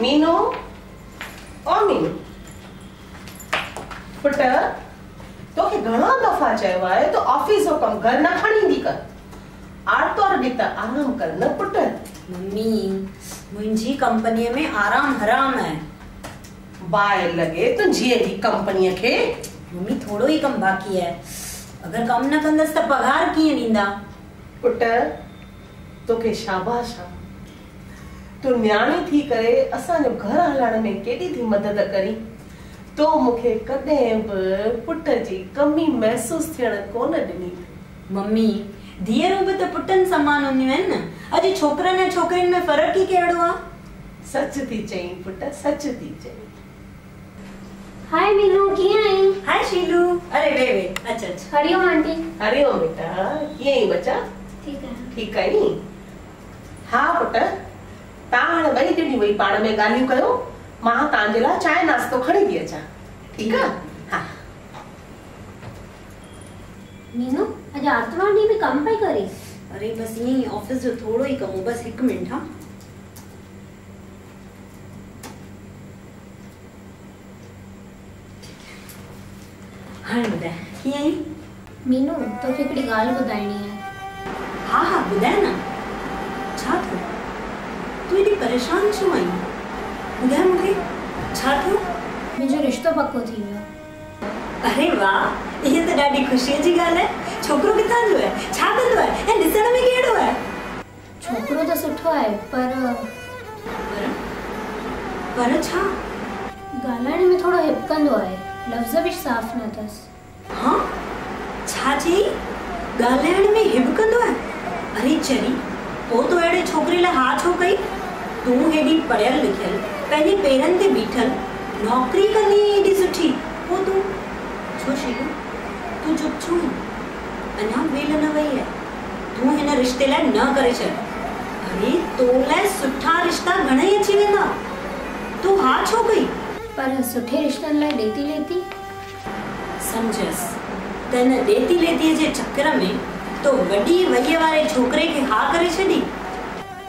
मीनू, ओ मीनू पुट, तोखे घणा दफ़ा चयो आहे त ऑफिस जो कमु घर न खणी ईंदी कर। आरतवार ॾींहुं त आराम कर न पुट। मम्मी, मुंहिंजी कंपनीअ में आराम हराम आहे। बाहि लॻे तुंहिंजी अहिड़ी कंपनीअ खे। मम्मी, थोरो ई कमु बाक़ी आहे, अगरि कमु न कंदसि त पघार कीअं ॾींदा? पुट, तोखे शाबाश आहे, तूं नियाणी थी करे असांजो घर हलाइण में केॾी थी मदद करी। तो मूंखे कॾहिं बि पुट जी कमी महसूसु थियण कोन ॾिनी। मम्मी, धीअरूं बि त पुटनि समान हूंदियूं आहिनि न, अॼु छोकिरनि ऐं छोकिरियुनि में फ़र्क़ु ई कहिड़ो आहे? सच थी चई पुट, सच थी चई। हाय मीनू, कीअं आहीं? हाय शीलू। अरे वे वे, अच अच। हरिओम आंटी। हरिओम बेटा, कीअं आहीं बच्चा? ठीकु आहियाँ। ठीकु आहीं? हा पुट, तव्हां हाणे ॿई ॼणियूं वेही पाण में ॻाल्हियूं कयो, मां तव्हांजे लाइ चांहि नाश्तो खणी थी अचां, ठीकु आहे? हा। मीनू, अॼु आरतवार ॾींहुं बि कमु पई करी? अरे बसि ईअं ई ऑफिस जो थोरो ई कमु हो, बसि हिकु मिंट। हा, हाणे ॿुधाए कीअं आहीं? मीनू, तोखे हिकिड़ी ॻाल्हि ॿुधाइणी आहे। हा हा, ॿुधाए न, छा थियो? तूं एॾी परेशान छो आहीं? ॿुधाए मूंखे, छा थियो? मुंहिंजो रिश्तो पको थी वियो। अरे वाह, इहा त ॾाढी ख़ुशीअ जी ॻाल्हि आहे। छोकिरो किथां जो आहे, छा कंदो आहे ऐं ॾिसण में कहिड़ो आहे? छोकिरो त सुठो आहे, पर पर छा? ॻाल्हाइण में थोरो हिबकंदो आहे, लफ़्ज़ बि साफ़ न अथसि। हा, छा चई? ॻाल्हाइण में हिबकंदो आहे? अरे चरी, पोइ तो अहिड़े छोकिरे लाइ हा छो कई? तूं हेॾी पढ़ियल लिखियल, पंहिंजे पेरनि ते बीठल, नौकिरी कंदी एॾी सुठी, पोइ तूं छो शीलू, तूं चुप छो आहीं? अञा वेल न वई आहे, तूं हिन रिश्ते लाइ न करे छॾ। अरे तो लाइ सुठा रिश्ता घणेई अची वेंदा, तूं हा छो कई? पर सुठे रिश्तनि लाइ ॾेती लेती सम्झसि त हिन ॾेती लेतीअ जे चक्कर में तो वॾी वहीअ वारे छोकिरे खे हा करे छॾी।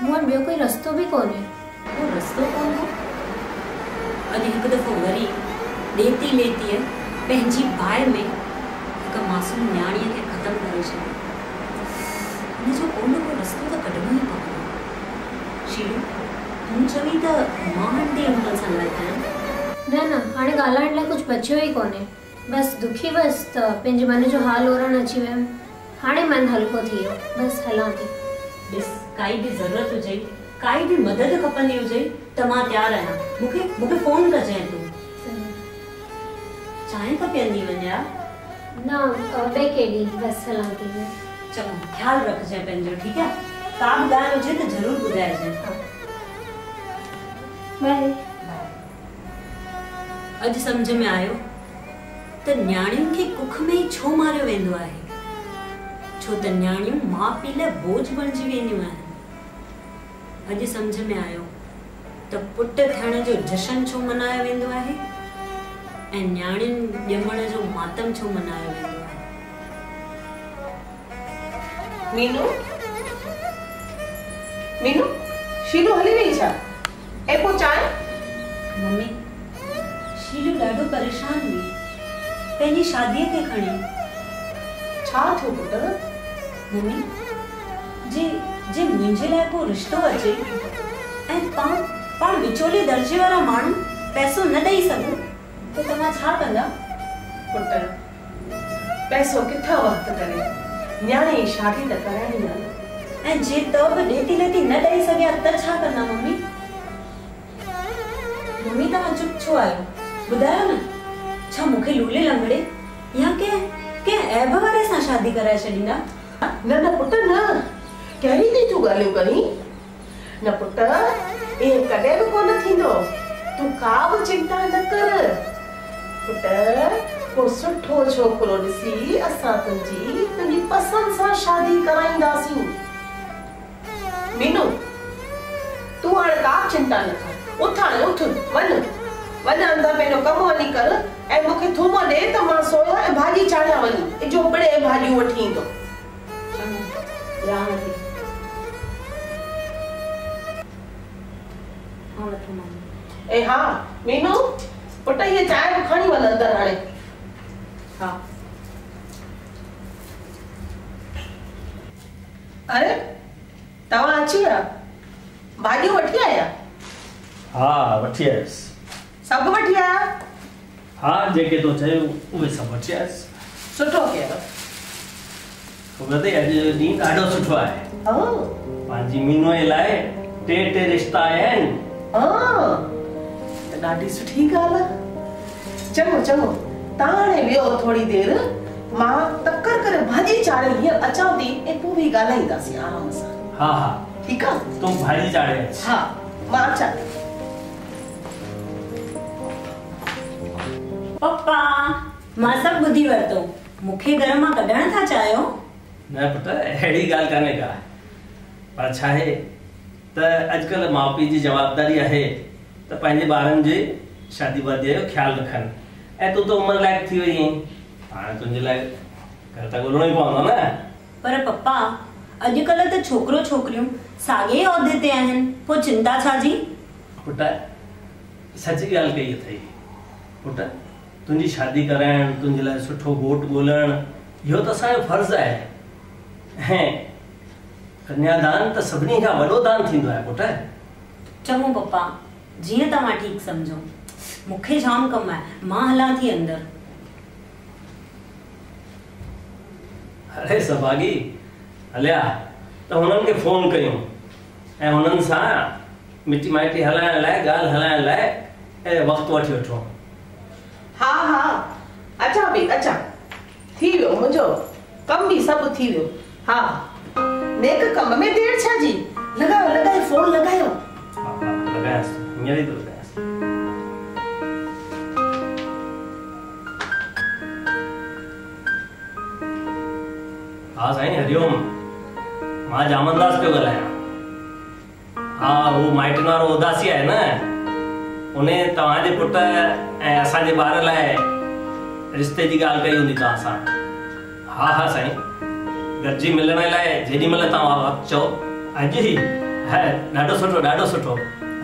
मूं वटि ॿियो कोई रस्तो बि कोन्हे। को रस्तो कोन हो? अॼु हिकु दफ़ो वरी ॾेती लेतीअ पंहिंजी बाहि में हिकु मासूम नियाणीअ खे ख़तमु करे छॾियो। हिनजो को न को रस्तो त कढिणो ई पवंदो। शीलू, तूं चवी त मां आंटी अंकल सां ॻाल्हायां? न न, हाणे ॻाल्हाइण लाइ कुझु बचियो ई कोन्हे, बसि दुखी हुअसि त पंहिंजे मन जो हाल ओरण अची वियमि। हाणे मन हल्को थी वियो, बसि हलां थी। ॾिस, काई बि ज़रूरत हुजे, काई बि मदद खपंदी हुजे त मां तयारु आहियां, मूंखे फ़ोन कजांइ तूं। चांहि त पीअंदी वञ यार। न, ॿिए कंहिं ॾींहुं, बसि हलां थी। चङो, ख़्यालु रखजांइ पंहिंजो, ठीकु आहे? का बि ॻाल्हि हुजे त ज़रूरु ॿुधाइजांइ। बाय। अॼु सम्झ में आयो त नियाणियुनि खे कुख में ई छो मारियो वेंदो आहे, छो त नियाणियूं माउ पीउ लाइ बोझ बणिजी वेंदियूं आहिनि। अॼु सम्झ में आयो त पुट थियण जो जशन छो मल्हायो वेंदो आहे ऐं नियाणियुनि ॼमण जो मातम छो मल्हायो वेंदो आहे। मीनू, मीनू, शीलू हली वई छा? ऐं पोइ चांहि? मम्मी, शीलू ॾाढो परेशान हुई पंहिंजी शादीअ खे खणी। छा थियो पुट? मम्मी, जे जे मुंहिंजे लाइ को रिश्तो अचे ऐं पाण विचोले दर्जे वारा माण्हू पैसो न ॾेई सघूं त तव्हां छा कंदा? पुट, पैसो किथां वक़्तु करे, नियाणे जी शादी त कराइणी आहे न। ऐं जे त बि ॾेती लेती न ॾेई सघिया त छा कंदा मम्मी? मम्मी, तव्हां चुप छो आहियो? ॿुधायो न, छा मूंखे लूले लंगड़े या कंहिं कंहिं ऐब वारे सां शादी कराए छॾींदा? न न पुट, न, कहिड़ी थी तूं ॻाल्हियूं करीं? न पुट, ईअं कॾहिं बि कोन थींदो, तूं का बि चिंता न कर पुट। को सुठो छोकिरो ॾिसी असां तुंहिंजी पसंदि सां शादी कराईंदासीं। मीनू, तूं हाणे का चिंता न कर, उथ हाणे उथ, वञ वञ अंदरि पंहिंजो कमु वञी कर ऐं मूंखे थूम ॾे त मां सोया ऐं भाॼी चाढ़ियां वञी, इजो पिणे भाॼियूं वठी ईंदो। चङो, ॾियांव थी। हा, वठो मामी। ऐं हा मीनू पुट हीअ चांहि बि खणी वञ अंदरि हाणे। हा अरे तव्हां अची विया? भाॼियूं वठी आया? हा वठी आयुसि। सभु वठी आया? हा जेके तो चयो उहे सभु वठी आयुसि। सुठो कयो। ख़बर अथई अॼु ॾींहुं ॾाढो सुठो आहे। हा पंहिंजी मीनूअ जे लाइ टे टे रिश्ता आया आहिनि। हा त ॾाढी सुठी ॻाल्हि आहे। चङो चङो तव्हां हाणे वियो थोरी देरि, मां तकर करे भाॼी चाढ़े हींअर अचां थी ऐं पोइ बि ॻाल्हाईंदासीं आराम सां। हा हा ठीकु आहे, तूं भाॼी चाढ़े अच। हा मां अचां थी। पप्पा मां सभु ॿुधी वरितो, मूंखे घर मां कढणु था चाहियो? न पुट अहिड़ी ॻाल्हि कान्हे का, पर छा आहे त अॼुकल्ह माउ पीउ जी जवाबदारी आहे त पंहिंजे ॿारनि जे शादी वादीअ जो ख़्यालु रखनि। ऐं तूं त उमिरि लाइक़ थी वई आहीं, हाणे तुंहिंजे लाइ घर त ॻोल्हिणो ई पवंदो न। पर पप्पा अॼुकल्ह त छोकिरो छोकिरियूं साॻे औहदे ते आहिनि, पोइ चिंता छाजी? पुट सच ॻाल्हि कई अथई पुट, तुंहिंजी शादी कराइणु, तुंहिंजे लाइ सुठो घोट ॻोल्हणु इहो त असांजो फ़र्ज़ आहे। ऐं कन्यादान त सभिनी खां वॾो दान थींदो आहे पुट। चङो पप्पा जीअं तव्हां ठीकु सम्झो, मूंखे जाम कमु आहे, मां हलां थी अंदरि। अरे सभागी हलिया त हुननि खे फ़ोन कयूं ऐं हुननि सां मिटी माइटी हलाइण लाइ ॻाल्हि हलाइण लाइ ऐं वक़्तु वठी वठो। हा हा अचां पई अचां, थी वियो मुंहिंजो कमु बि सभु थी वियो। हा नेक कम में देरि छा जी? लॻायो लॻायो फ़ोन लॻायो। हा हा लॻायांसि, हींअर ई थो लॻायांसि। हा साईं हरिओम, मां जामनदास पियो ॻाल्हायां। हा हू माइटनि वारो उदासी आहे न, उन तव्हांजे पुट ऐं असांजे ॿार लाइ रिश्ते जी ॻाल्हि कई हूंदी तव्हां सां। हा हा साईं, गॾिजी मिलण लाइ जेॾी महिल तव्हां वक़्तु चओ अॼु ई। हा ॾाढो सुठो ॾाढो सुठो।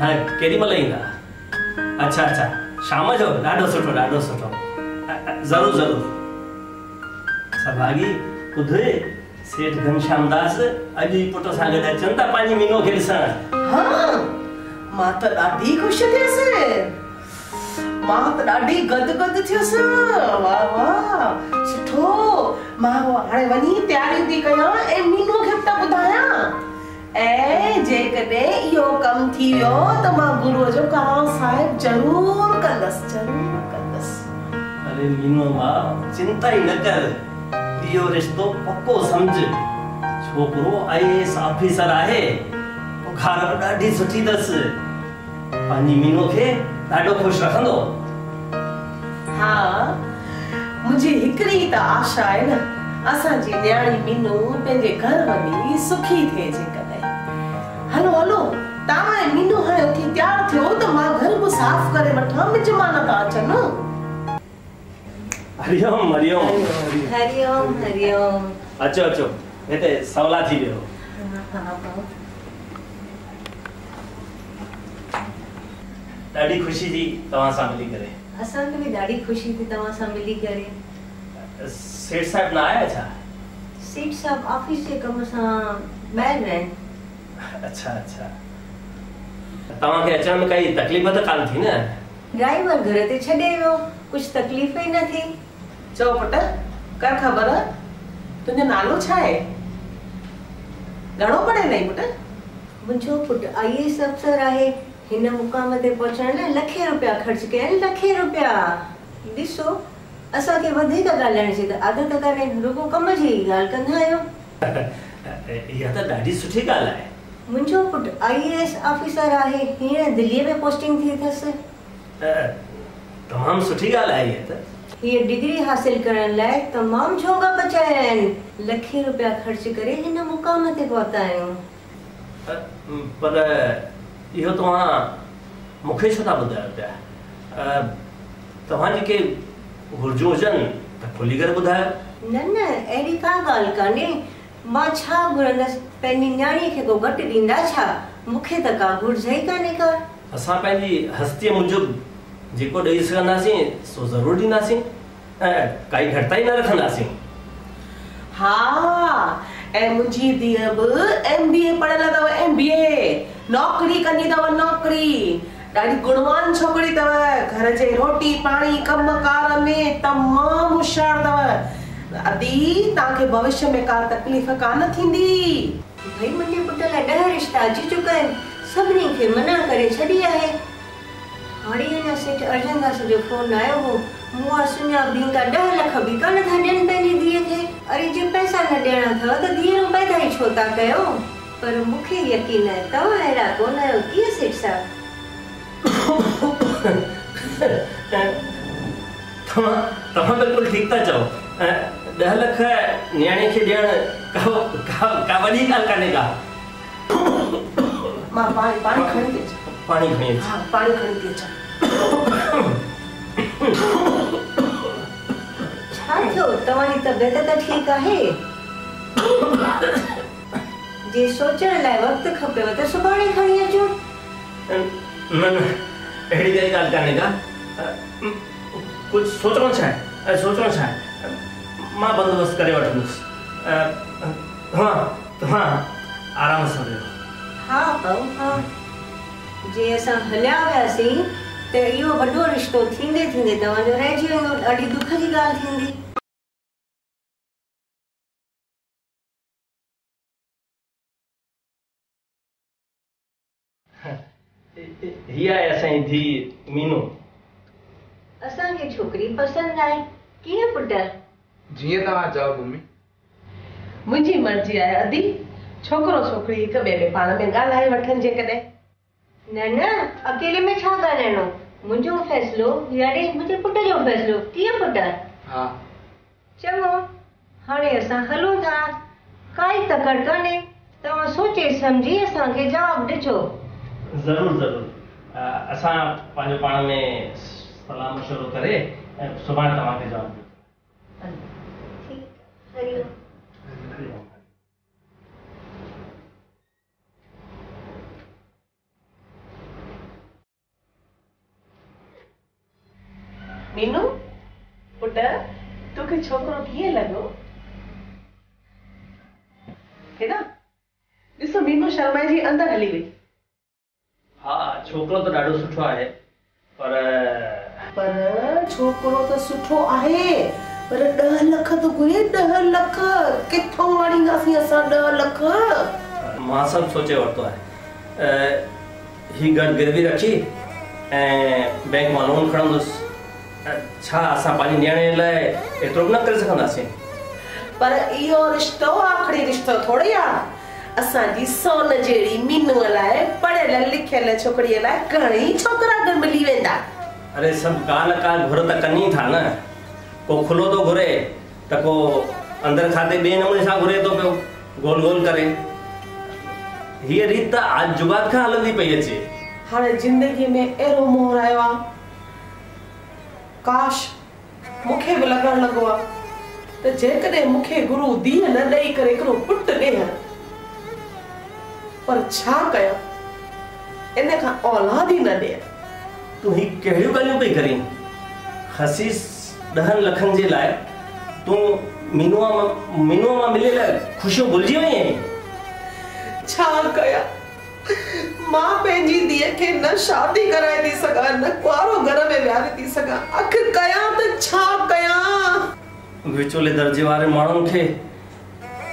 हा केॾी महिल ईंदा? अच्छा अच्छा शाम जो, ॾाढो सुठो ॾाढो सुठो, ज़रूरु ज़रूरु। सभागी ॿुध, सेठ घनश्यामदास अॼु ई पुट सां गॾु अचनि था पंहिंजी मीनूअ खे ॾिसणु। हा मां त ॾाढी ख़ुशि थियसि, मां त ॾाढी गदगद थियसि। वाह वाह सुठो, मां हाणे वञी तयारियूं थी कयां ऐं मीनूअ खे बि त ॿुधायां। ऐं जेकॾहिं इहो कमु थी वियो त मां गुरूअ जो कांव साहिब ज़रूरु कंदसि, ज़रूरु कंदसि। अरे मीनू मां चिंता ई न कर, इहो रिश्तो पको सम्झ। छोकिरो IAS officer आहे, पघार बि ॾाढी सुठी अथसि, पंहिंजी मीनूअ खे ॾाढो ख़ुशि रखंदो। हा मुंहिंजी हिकिड़ी त आशा आहे न, असांजी नियाणी मीनू पंहिंजे घर वञी सुखी थिए जेकॾहिं। हलो हलो तव्हां ऐं मीनू हाणे उथी तयारु थियो त मां घर बि साफ़ करे वठां, मिजमान था अचनि। हरिओम हरिओम हरिओम हरिओम। अचो अचो हिते सवला थी वियो। हा हा ॾाढी ख़ुशी थी तव्हां सां मिली करे। असांखे बि ॾाढी ख़ुशी थी तव्हां सां मिली करे। सेठ साहिब न आया छा? सेठ साहिब ऑफिस जे कम सां ॿाहिरि विया आहिनि। अच्छा अच्छा, तव्हांखे अचण में काई तकलीफ़ त कान थी न? ड्राइवर घर ते छॾे वियो, कुझु तकलीफ़ ई न थी। चओ पुट कर ख़बर, तुंहिंजो नालो छा आहे? घणो पढ़ियल आहीं पुट? मुंहिंजो पुट IAS अफ़सर आहे, हिन मुक़ाम ते पहुचण लाइ लखे रुपया ख़र्च कया आहिनि, लखे रुपया। ॾिसो असांखे वधीक ॻाल्हाइण जी त आदत कान्हे, रुगो कम जी ई ॻाल्हि कंदा आहियूं। इहा त ॾाढी सुठी ॻाल्हि आहे। मुंहिंजो पुट IAS officer आहे, हींअर दिल्लीअ में पोस्टिंग थी अथसि। तमामु सुठी ॻाल्हि आहे इहा त। हीअ डिग्री हासिल करण लाइ तमामु झोगा बचाया आहिनि, लखे रुपया ख़र्च करे हिन मुक़ाम ते पहुता आहियूं। पर इहो तव्हां मूंखे छो था ॿुधायो पिया? तव्हां जेके घुर्जूं हुजनि त खोली करे ॿुधायो। न न अहिड़ी का ॻाल्हि कान्हे, मां छा घुरंदसि, पंहिंजी नियाणीअ खे को घटि ॾींदा छा? मूंखे त का घुर्ज ई कान्हे का। असां पंहिंजी हस्तीअ मूजिबि जेको ॾेई सघंदासीं सो ज़रूरु ॾींदासीं ऐं काई घटिताई न रखंदासीं। हा, ऐं मुंहिंजी धीअ बि MBA पढ़ियल अथव, MBA नौकिरी कंदी अथव, नौकिरी। ॾाढी गुणवान छोकिरी अथव, घर जे रोटी पाणी कम कार में तमामु होशियार अथव। अदी, तव्हांखे भविष्य में का तकलीफ़ कान थींदी। भई मुंहिंजे पुट लाइ 10 रिश्ता अची चुका आहिनि, सभिनी खे मना करे छॾी आहे। हाणे अञा सेठ अर्जनदास जो फ़ोन आयो हो, मुआ सुञा बींगा 10 लख बि कान था ॾियनि पंहिंजी धीअ खे। अरे जे पैसा न ॾियणा अथव त धीअरूं पैदा ई छो था कयो? पर मूंखे यकीन आहे तव्हां अहिड़ा कोन आहियो। कीअं सेठ साहिबु? तव्हां बिल्कुलु ठीकु था चओ। 10 लख नियाणे खे ॾियणु का वॾी ॻाल्हि कान्हे का। मां पाणी खणी थी अचां। पाणी खणी अच। हा, पाणी खणी थी अचां। छा थियो? तव्हांजी तबियत त ठीकु आहे? जे सोचण लाइ वक़्तु खपेव त सुभाणे खणी अचो। न न, अहिड़ी काई ॻाल्हि कान्हे का। कुझु सोचणो छा आहे, सोचणो छा आहे, मां बंदोबस्तु करे वठंदुसि। तव्हां आराम सां वेहो। हा भाऊ, हा, जे असां हलिया वियासीं त इहो वॾो रिश्तो थींदे थींदे तव्हांजो रहिजी वेंदो, ॾाढी दुख जी ॻाल्हि थींदी। हीअ आहे असांजी धीउ मीनू। असांखे छोकिरी पसंदि आहे। कीअं पुट? जीअं तव्हां चओ मम्मी। मुंहिंजी मर्ज़ी आहे अदी, छोकिरो छोकिरी हिक ॿिए में पाण में ॻाल्हाए वठनि जेकॾहिं। न न, अकेले में छा ॻाल्हाइणो? मुंहिंजो फ़ैसिलो यानी मुंहिंजे पुट जो फ़ैसिलो। कीअं पुट? हा। चङो, हाणे असां हलूं था, काई तकड़ कान्हे, तव्हां सोचे सम्झी असांखे जवाबु ॾिजो। ज़रूरु ज़रूरु, असां पंहिंजो पाण में सलाह मशवरो करे ऐं सुभाणे तव्हांखे जवाबु ॾियूं। ठीकु, हरिओम। मीनू पुट, तोखे छोकिरो कीअं लॻो? हेॾा ॾिसो, मीनू शर्माइजी अंदरि हली वई। हा, छोकिरो त ॾाढो सुठो आहे, पर छोकिरो त सुठो आहे, पर 10 लख थो घुरे। 10 लख किथों आणींदासीं असां 10 लख? मां सभु सोचे वरितो आहे। ही घर गिरवी रखी ऐं बैंक मां लोन खणंदुसि। छा असां पंहिंजी नियाणे लाइ एतिरो बि न करे सघंदासीं? पर इहो रिश्तो आख़िरी रिश्तो थोरी आहे। असांजी सोन जहिड़ी मीनूअ लाइ पढ़ियल लिखियल छोकिरीअ लाइ घणेई छोकिरा गॾु मिली वेंदा। अरे सभु का न का घुर त कनि ई था न। को खुलो थो घुरे त को अंदरि खाते ॿिए नमूने सां घुरे थो पियो, गोल गोल करे। हीअ रीत त आज जुगात खां हलंदी पई अचे। हाणे ज़िंदगीअ में अहिड़ो मोड़ आयो आहे, काश मूंखे बि लॻणु लॻो आहे त जेकॾहिं मूंखे गुरू धीअ न ॾेई करे हिकिड़ो पुटु ॾे, पर छा कयां, इन खां औलाद ई न ॾे। तूं ही कहिड़ियूं ॻाल्हियूं पई करीं? खसीस 10 लखनि जे लाइ तूं मीनूअ मां मिलियल ख़ुशियूं भुलिजी वई आहीं? छा कयां, मां पंहिंजी धीअ खे न शादी कराए थी सघां, न कुआरो घर में विहारे थी सघां। आख़िर कयां त छा कयां? विचोले दर्जे वारे माण्हुनि खे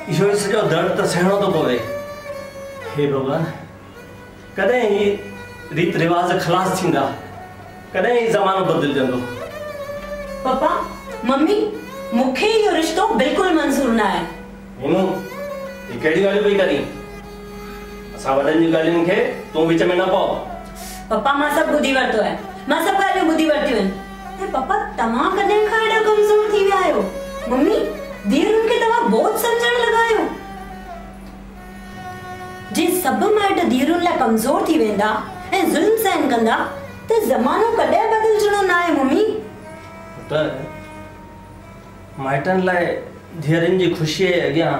इहो ई सॼो दर्द त सहणो थो पवे। हे भॻवान, कॾहिं ही रीत रिवाज ख़लास थींदा, कॾहिं ही ज़मानो बदिलजंदो। पपा, मम्मी, मूंखे इहो रिश्तो बिल्कुलु मंज़ूर न आहे। मीनू, ही कहिड़ी ॻाल्हियूं पई करीं? असां वॾनि जी ॻाल्हियुनि खे तूं विच में न पओ। पपा, मां सभु ॿुधी वरितो आहे, मां सभु ॻाल्हियूं ॿुधी वरितियूं आहिनि। ऐं पपा, तव्हां कॾहिं खां एॾा कमज़ोर थी विया आहियो? मम्मी, धीअरुनि खे तव्हां बोझ सम्झणु लॻा आहियो। जे सभु माइट धीअरुनि लाइ कमज़ोर थी वेंदा ऐं ज़ुल्म सहन कंदा त ज़मानो कॾहिं बदिलजणो न आहे। मम्मी, त माइटनि लाइ धीअरुनि जी ख़ुशीअ जे अॻियां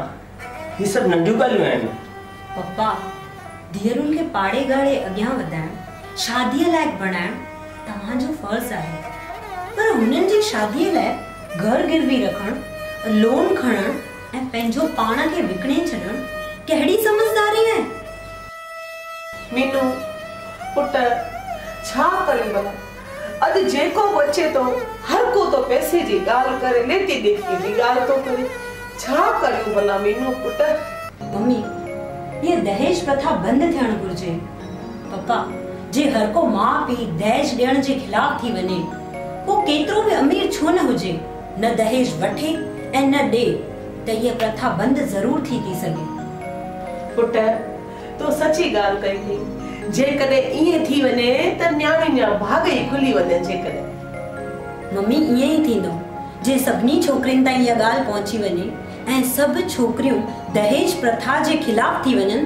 ही सभु नंढियूं ॻाल्हियूं आहिनि। पपा, धीअरुनि खे पाड़े ॻाड़े अॻियां वधाइण, शादीअ लाइक़ बणाइण तव्हांजो फ़र्ज़ आहे, पर हुननि जी शादीअ लाइ घर गिरवी रखणु, लोन खणणु ऐं पंहिंजो पाण खे विकिणे छॾणु कहिड़ी समझदारी आहे? मीनू पुट, छा करियूं भला? अॼु जेको बि अचे थो हर को थो पैसे जी ॻाल्हि करे, लेती ॾेती जी ॻाल्हि थो करे। छा करियूं भला मीनू पुट? मम्मी, हीअ दहेज प्रथा बंदि थियणु घुरिजे। पपा, जे हर को माउ पीउ दहेज ॾियण जे ख़िलाफ़ थी वञे, को केतिरो बि अमीर छो न हुजे, न दहेज वठे ऐं न ॾे, त हीअ प्रथा बंदि ज़रूर थी थी सघे। पुट, तो सची ॻाल्हि कई थी। जेकॾहिं ईअं थी वञे त नियाणियुनि जा भाग ई खुली वञनि। जेकॾहिं मम्मी ईअं ई थींदो, जे सभिनी छोकिरियुनि ताईं इहा ॻाल्हि पहुची वञे ऐं सभु छोकिरियूं दहेज प्रथा जे ख़िलाफ़ थी वञनि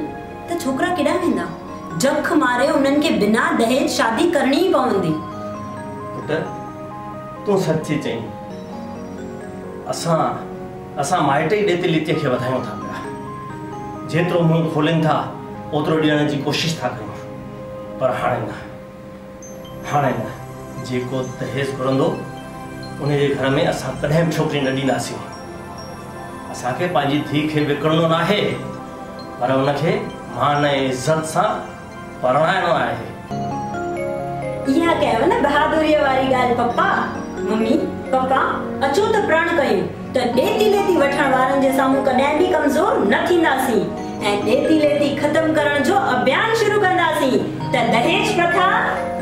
त छोकिरा केॾां वेंदा? जख मारे उन्हनि खे बिना दहेज शादी करणी ई पवंदी। पुट, तूं सच थी चई। असां असां माइट ई ॾेती लीतीअ खे वधायूं था पिया। जेतिरो मुंहुं खोलनि था ओतिरो ॾियण जी कोशिश था कयूं, पर हाणे न, हाणे न। जेको दहेज घुरंदो उनजे घर में असां कॾहिं बि छोकिरी न ॾींदासीं। असांखे पंहिंजी धीउ खे विकिणणो न आहे, पर उनखे मान ऐं इज़त सां परणाइणो आहे। इहा कयो न बहादुरीअ वारी ॻाल्हि। पप्पा, मम्मी, पप्पा, अचो त प्रण कयूं त ॾेती लेती वठण वारनि जे साम्हूं कॾहिं बि कमज़ोर न थींदासीं ऐं ॾेती लेती ख़तम करण जो अभियान शुरू कंदासीं त दहेज प्रथा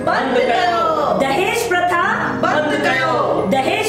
बंदि कयो, दहेज प्रथा बंदि कयो, दहेज